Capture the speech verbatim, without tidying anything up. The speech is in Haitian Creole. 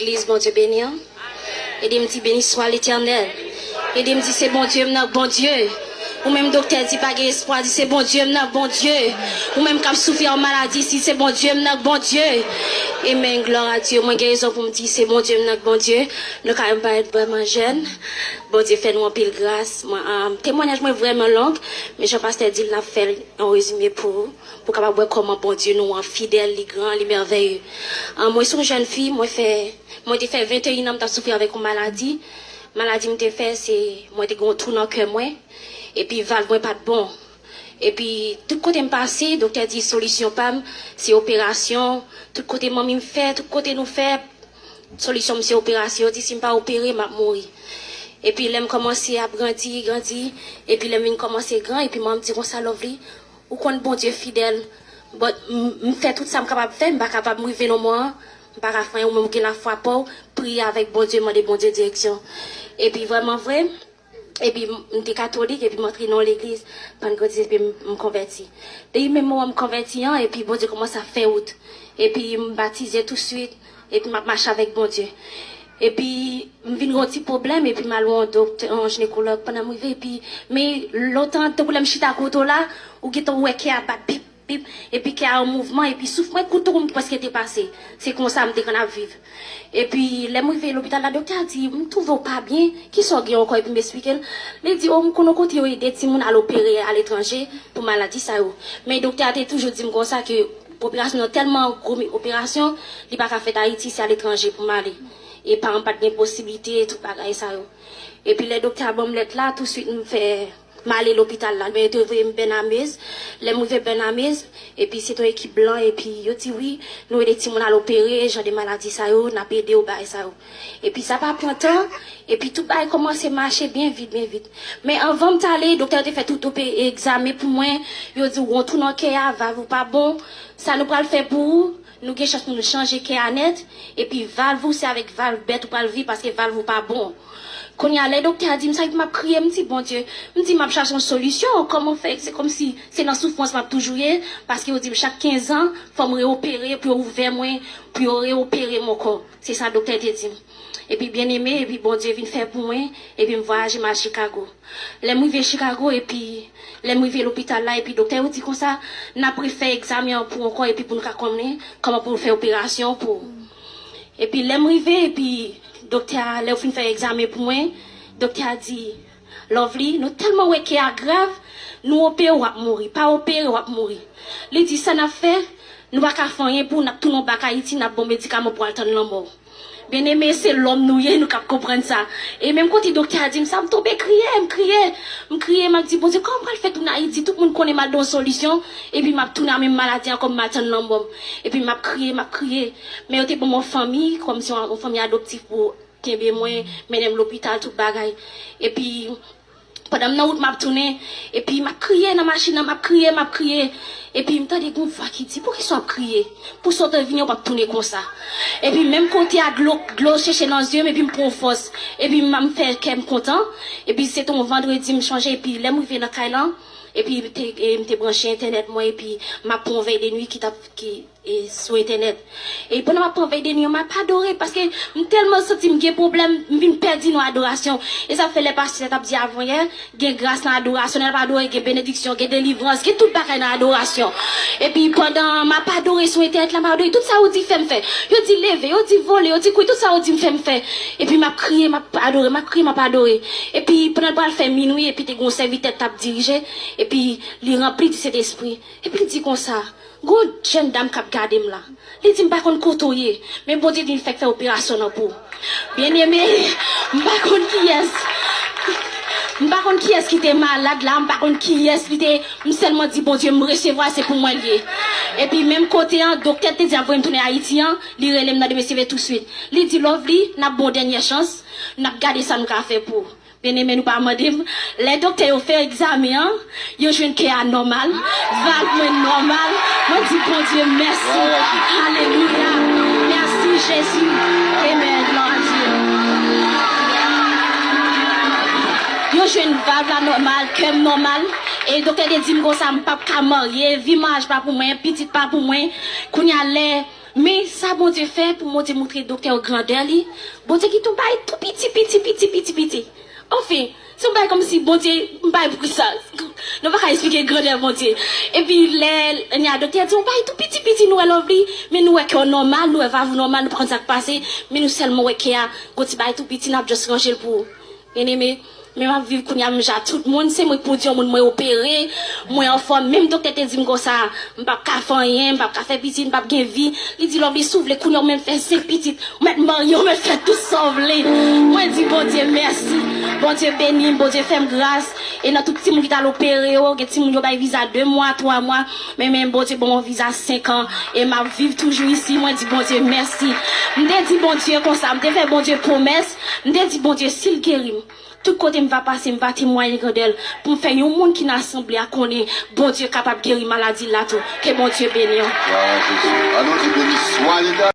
Legliz, Bondye beni w. Ede m di, beni swa Letènèl. Ede m di, se Bondye m nan, Bondye. Ou menm doktè di pa gen espwa, di se Bondye m nan, Bondye. Ou menm k ap soufri yon maladi, di se Bondye m nan, Bondye. Amen, glwa a Dye. Mwen gen rezon pou m di se Bondye m nan, Bondye. Nou ka wè m parèt vrèman jèn. Bondye fè nou anpil gras. Mwen, ah, temwayaj mwen vrèman long, men jan pastè di l, n ap fè yon rezime pou ou, pou w kapab wè kòman Bondye nou an fidèl, li gran, li mèvèye. Ah, mwen se yon jèn fi, mwen fè, mwen te fè venteyen an, m t ap soufri avèk yon maladi. Maladi m te fè, se mwen te gen yon twou nan kè mwen, epi valv mwen pa t bon. Epi tout kote m pase, doktè di solisyon pa m, se operasyon. Tout kote manmi m fè, tout kote nou fè, solisyon m se operasyon. Yo di si m pa opere, m ap mouri. Epi lè m kòmanse ap grandi, grandi, epi lè m vin kòmanse gran, epi manmi m di konsa, Lovely, ou konn Bondye fidèl. But m, m fè tout sa m kapab fè, m pa kapab, m rive nan mò an, m pa ka fè anyen, ou menm ou gen lafwa pa w, priye avèk Bondye, mande Bondye direksyon. Epi vrèman vre, epi m, m te katolik, epi m antre nan yon legliz pannkretis, epi m, m konvèti. Depi menm moman m konvèti an, epi Bondye kòmanse ap fè wout. Epi m batize touswit, epi m ap mache avèk Bondye. Epi m vin gen yon ti pwoblèm, epi m al wè yon doktè, yon jinekològ. Pandan m rive, epi, men lontan, tankou lè m chita kote w la, ou gentan wè kè a bat pip, pip, epi kè a an mouvman, epi souf mwen kout tankou m prèske te pase. Se konsa m te konn ap viv. Epi lè m rive lopital la, doktè a di, "M twouve w pa byen, kisa w gen ankò?" Epi m esplike l. Li di, "O, m konn yon kote yo ede timoun al opere aletranje pou maladi sa yo." Men doktè a te toujou di m konsa ke operasyon nan tèlman gwo, operasyon, li pa ka fèt Ayiti, se aletranje pou m ale. E paran m pa t gen posiblite, tout bagay sa yo. Epi lè doktè a ban m lèt la, touswit m fè, m ale lopital la. Men yo te voye m Bènamez. Lè m rive Bènamez, epi se te yon ekip blan, epi yo di, "Wi, nou ede timoun al opere, jan de maladi sa yo, n ap ede w, bagay sa yo." Epi sa pa pran tan, epi tout bagay kòmanse mache byen vit, byen vit. Men anvan m t ale, doktè yo te fè tout ope-, egzamen pou mwen. Yo di, "Ou gen yon twou nan kè a, valv ou pa bon. Sa nou pral fè pou ou, nou gen chans pou nou chanje kè a nèt, epi valv ou, se avèk valv bèt ou pral viv, paske valv ou pa bon." Kounye a, lè doktè a di m sa, epi m ap kriye, m di, "Bondye," m di, "M ap chache yon solisyon, kòman fè?" Se kòmsi se nan soufrans m ap toujou ye, paske yo di m chak kenz an, fò m reopere, pou yo ouvè mwen, pou yo reopere m ankò. Se sa doktè te di m. Epi byeneme, epi Bondye vin fè pou mwen, epi m vwayaje m al Chicago. Lè m rive Chicago, epi lè m rive lopital la, epi doktè yo di konsa, "N ap refè egzamen an pou ou ankò, epi pou nou ka konnen kòman pou nou fè operasyon pou ou." Epi lè m rive, epi doktè a, lè yo fin fè egzamen pou mwen, doktè a di, "Lovely, nou tèlman wè kè a grav, nou opere w ap mouri, pa opere w ap mouri." Li di, "Sa n ap fè, nou pa ka fè anyen pou ou, n ap tounen w bak Ayiti, n ap ba w medikaman pou w al tann lanmò w." Byeneme, se lòm nou ye, nou k ap konprann sa. E menm kote doktè a di m sa, m tonbe kriye, m kriye, m kriye, m ap di, "Bondye, kòman m pral fè tounen Ayiti? Tout moun konnen m al nan yon solisyon, epi m ap tounen a menm maladi ankò, m al tann lanmò m." Epi m ap kriye, m ap kriye. Men yo te ban m yon fanmi, kòmsi yon, yon fanmi adoptif pou kenbe mwen, mennen m lopital, tout bagay. Epi, pandan m nan wout, m ap tounen, epi m ap kriye nan machin nan, m ap kriye, m ap kriye. Epi m tande yon vwa ki di, "Poukisa w ap kriye? Pou sa w te vini an, w p ap tounen konsa." Epi menm kote a, dlo, dlo chèche nan zye m, epi m pran fòs. Epi m, m fè kè m kontan. Epi se te yon vandredi, m chonje, epi lè m rive nan kay lan, epi m te, e, m te branche entènèt mwen, epi m ap pran yon vèy de nwi ki t ap, ki e, sou entènèt. E pandan m ap pran vèy de nwi an, m ap adore, paske m tèlman santi m gen pwoblèm, m vin pèdi nan adorasyon. E sa fè lè pastè t ap di avanyè, gen gras nan adorasyon, lè n ap adore, gen benediksyon, gen delivrans, gen tout bagay nan adorasyon. Epi pandan m ap adore sou entènèt la, m ap adore, tout sa yo di fè m fè. Yo di leve, yo di vole, yo di kouri, tout sa yo di m fè m fè. Epi m ap kriye, m ap adore, m ap kriye, m ap adore. Epi pandan l pral fè minwi, epi te gen yon sèvitè k t ap dirije, epi li ranpli di Sentespri. Epi l di konsa, "Gon jèn dam k ap gade m la." Li di, "M pa konn kote w ye, men Bondye di m fèk fè operasyon nan pou w." Byeneme, m pa konn kiyès. M pa konn kiyès ki te malad la, m pa konn kiyès li te, m sèlman di, "Bondye, m resevwa, se pou mwen l ye." Epi menm kote an, doktè te di ap voye m tounen Ayiti an, li rele m nan demen seve touswit. Li di, "Lovely, n ap ba w dènyè chans, n ap gade sa nou ka fè pou ou." Byeneme, nou pa mande m. Lè doktè yo fè egzamen an, yo jwenn kè a nòmal, valv mwen nòmal. Mwen di Bondye mèsi. Alelouya. Mèsi Jezi. Amen. Glwa a Dye. Yo jwenn valv la nòmal, kè m nòmal. E doktè te di m konsa, m p ap ka marye, vi maryaj pa pou mwen, pitit pa pou mwen. Kounye a lè Men sa Bondye fè pou Bondye montre doktè yo grandè li, Bondye kite yon bagay tou piti, piti, piti, piti, piti. Anfen, se yon bagay kòmsi Bondye, m pa pou ki sa. Nou pa ka eksplike grandè Bondye. Epi lè, lè a doktè di yon bagay tou piti, piti, nou wè lòv li, men nou wè kè w nòmal, nou wè vav ou nòmal, nou pa konn sa k pase, men nou sèlman wè kè a, gon ti bagay tou piti, n ap just ranje l pou ou. Byeneme, men m ap viv kounye a menm jan ak tout moun, se mwen k pou di yon moun mwen opere, mwen anfòm, menm doktè te di m konsa, m p ap ka fè anyen, m p ap ka fè pitit, m p ap gen vi. Li di lòv li si w vle kounye a ou menm fè senk pitit, ou mèt marye, ou mèt fè tout sa w vle. Mwen di Bondye mèsi, Bondye beni m, Bondye fè m gras, e nan tout timoun ki t al opere yo, gen timoun yo bay viza de mwa, twa mwa, men, men Bondye ban m yon viza senk an, e m ap viv toujou isi, mwen di Bondye mèsi. M te di Bondye konsa, m te fè Bondye pwomès, m te di Bondye si l geri m, tout kote m va pase, m va temwaye grandè l, pou m fè yon moun ki nan asanble a konnen Bondye kapab geri maladi l la tou. Ke Bondye beni w. Glwa a Jezi. Ann nou di beni swa li.